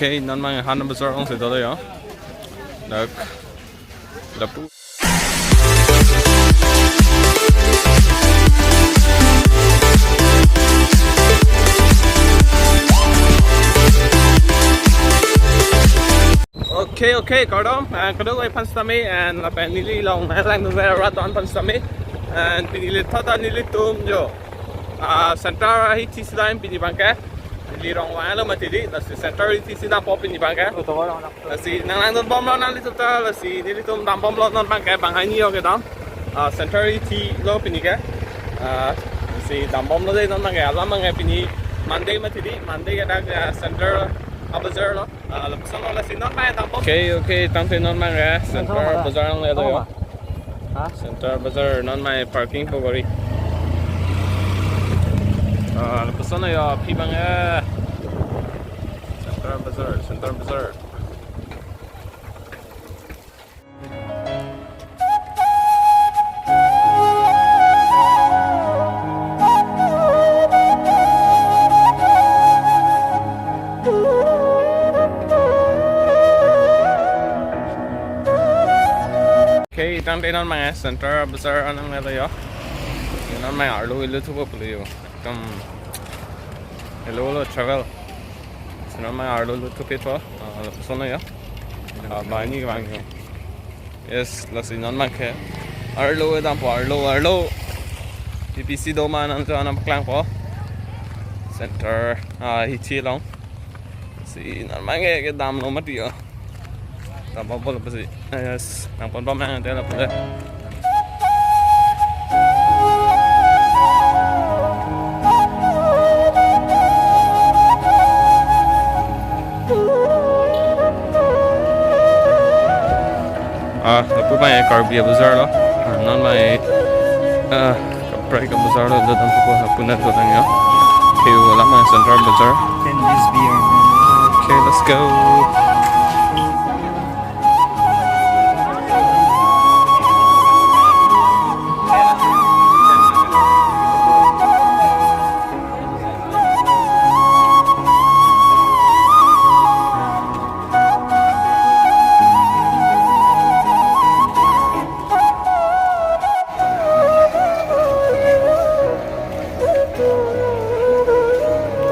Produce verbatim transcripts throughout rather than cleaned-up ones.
Okay, non abang han bazar along si dolo yo. Dak lapu. Okay, okay, kardom, and kadokave aphan sitame, and lapen neli along nanglang nanglang rat don aphan sitame, and pini neli thata nelitum jo, ah, center ahithi si dam pini abangke, neli rong vanglo mati di, lasi center ahithi si dampo pini abangke. Lasi nanglang dunbomlo nanglitum ta, lasi nelitum dambomlo non abangke, bang hini yo kedam. Ah, center ahithi lo pini ke. Ah, lasi dambomlo dei non abangke, alam abangke pini Monday mati di, Monday ke dak, ah, center abazar lo. Ah, lapuson lo lasi non abang dambom. Okay, okay, tangte non abangke center bazar along le do yo. Ha? Center bazar non abang parking po gari. Ah, lapuson lo yo, aphi abangke. Center bazar, center bazar. Okay, tangte non abang, eh, center bazar along le do yo. Non abang arlo ilo thupo pulo yo. Ekdom ilo lo travel. Non abang arlo lo thupo to. Ah, lapuson lo yo. Ah, bang hini vang yo. Yes, lasi non abangke arlo dampo, arlo, arlo. P P C do ma nang jo anam paklangpo. Center, ah, ahithi along. Si non abangke kedamlo mati yo. Dambomlo pusi. Yes, nangponbom nang tela pule. Ah, lapu abang Karbi abazar lo. Ah, non abang, ah, kaprek abazar lo, do dam thupo lapu na do dam yo. Okay, alam abang center bazar. Can this be your Okay, let's go.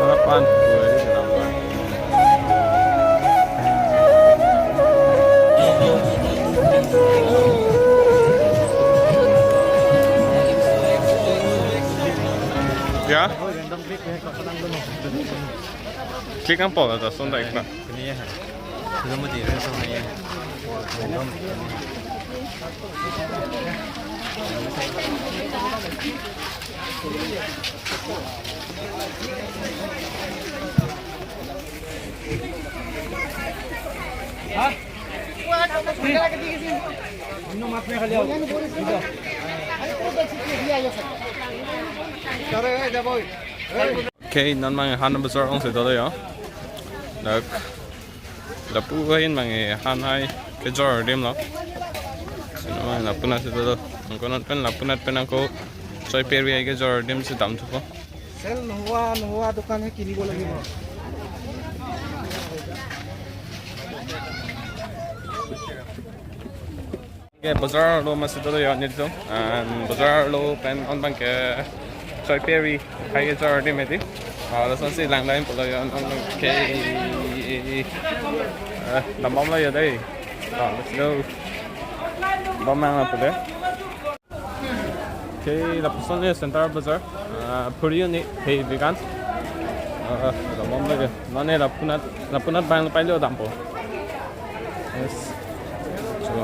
Harapan. Ya? Klik ang po, ta sonda ikna. Ini ya. Belum mati, belum sama ya. Belum. Okay, non abang han bazar along si dolo yo. Dak lapu ahin abang han hai kejor adim lo. Si non abang lapu na si dolo. Angko non pen lapu nat pen angko choi peri hai kejor adim si dam thupo. চেল নোহোৱা নোহোৱা দোকানহে কিনিব লাগিব। Okay, bazar arlo ma si dolo yo nelitum. And bazar arlo pen non abangke choi peri hai kejor adim mati. Ah, lasonsi lang lang pulo yo. Okay. Eh, dambomlo yo dei. Ah, let's go. Dambom nang lapu dei. Okay, lapuson le center bazar. Ah, phuri un-e, hei vegan. Ah, dambomlo ke. Non ne lapu nat, lapu nat abang pai lo dampo. Yes. So.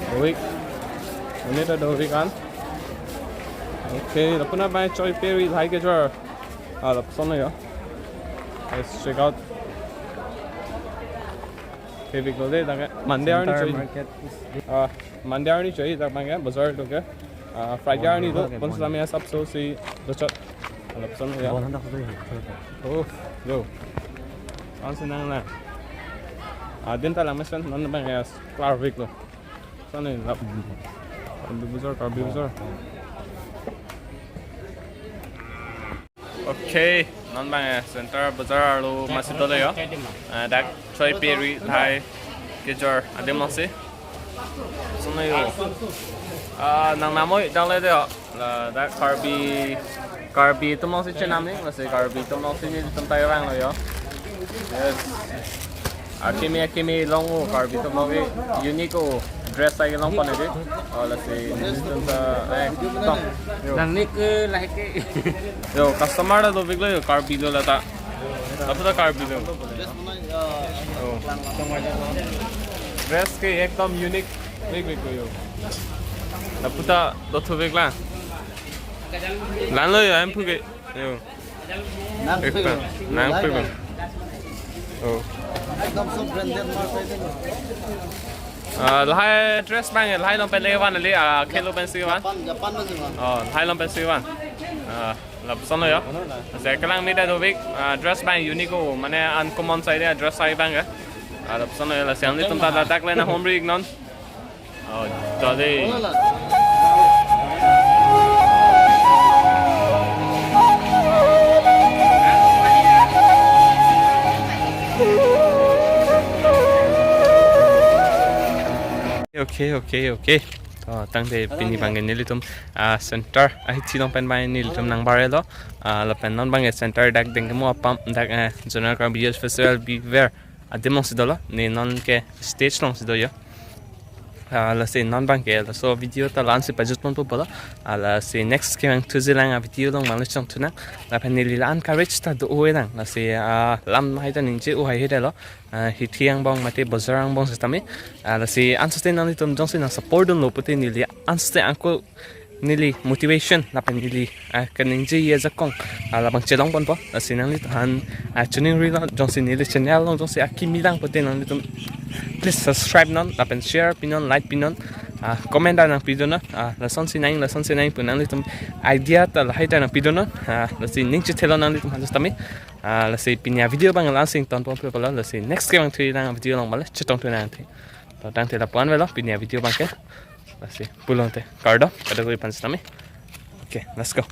Dovik. Ini ta dovik an. Okay, lapu nat abang choi peri lahai kejor. Ah, lapuson lo yo. Let's check out. Hei vek lo dei dak ke. Monday arni Center choi. Market is Ah, Monday arni choi dak abangke, bazar do ke. Ah, Friday arni do, Monday pon arni. Selama ya sabso si dochot. Alap son ya. Bon handak do ya. Oh, yo. Ang senang na. Ah, din ta lang mesen non abangke klar vek lo. Sana lap. Karbi bazar, Karbi bazar. Okay, non bang, eh, Center Bazar arlo masi dolo yo. Eh, dak choi peri lahai kejor adim longsi. Sono yo. Ah, nang namoi dang le de yo. La dak Karbi, Karbi atum longsi chenam ni, lasi Karbi atum longsi nelitum ta vanglo yo. Yes. Akimi akimi long o, Karbi atum longsi unique o dress ai long pon edi. Oh, lasi nelitum ta, eh, tong. Yo. Nang nik, eh, lahai ke. Yo, customer ta dovek lo yo, Karbi lo lata. Apa ta Karbi lo? Oh. Dress ke ekdom unique, unique, unique yo. Lapu ta dothuvek lang. Lanlo yo, em phu ke. Yo. Nang ekta, phu. Nang phu. Oh. Ekdom so branded mark. Ah, lahai dress bang, lahai long pen le van le, ah, khelo pen si van. Japan, Japan ma si van. Oh, lahai long pen si van. Ah, lapuson lo yo. Lasi kelang meda dovek, ah, dress bang unique o, mane uncommon sai de dress ai bang ya. Ah, lapuson lo yo, lasi nanglitum ta ladak le nanghomri iknon. Oh, dali. Okay, okay, okay. Oh, tangte pini bang nelitum, ah, Center ahithi long pen bang nelitum nang bare lo. Ah, lapen non bang Center dak Dengkemo apam dak, eh, Zonal Karbi Youth Festival Be Aware adim longsi dolo, ne non ke stage longsi do yo. Ah, lasi non bang ke laso video ta la-ansi pajut ponpo pulo. Ah, lasi next kevang thuji lang a video along mangli chongthu nang. Lapen neli la-an courage ta do-o lang. Lasi, ah, lam hai ta ningje-o hai he lo. Ah, hithi angbong mate bazar angbong sitame. Ah, lasi ansote nanglitum jongsi nang support dunlo pute neli ansote ako neli motivation lapen neli, ah, kaningje ajakong, ah, labang chelong ponpo. Lasi nangliphan, ah, chuning rilo jongsi neli channel along jongsi akimi lang pute nanglitum please subscribe non lapen share pinon, like pinon, ah, comment ta nangpidonon, ah, lasonsi nang, lasonsi nang pu nanglitum idea ta lahai ta nangpidonon, ah, lasi ning chethelo nangliphan sitame, ah, lasi pini a video bang la-ansi ington ponpo pulo, lasi next kevang thuji lang a video along male chetongthu nang the. To tangte lapu-an avelo pini a video bang ke. Lasi pulote kardom kadokave aphan sitame. Okay, let's go.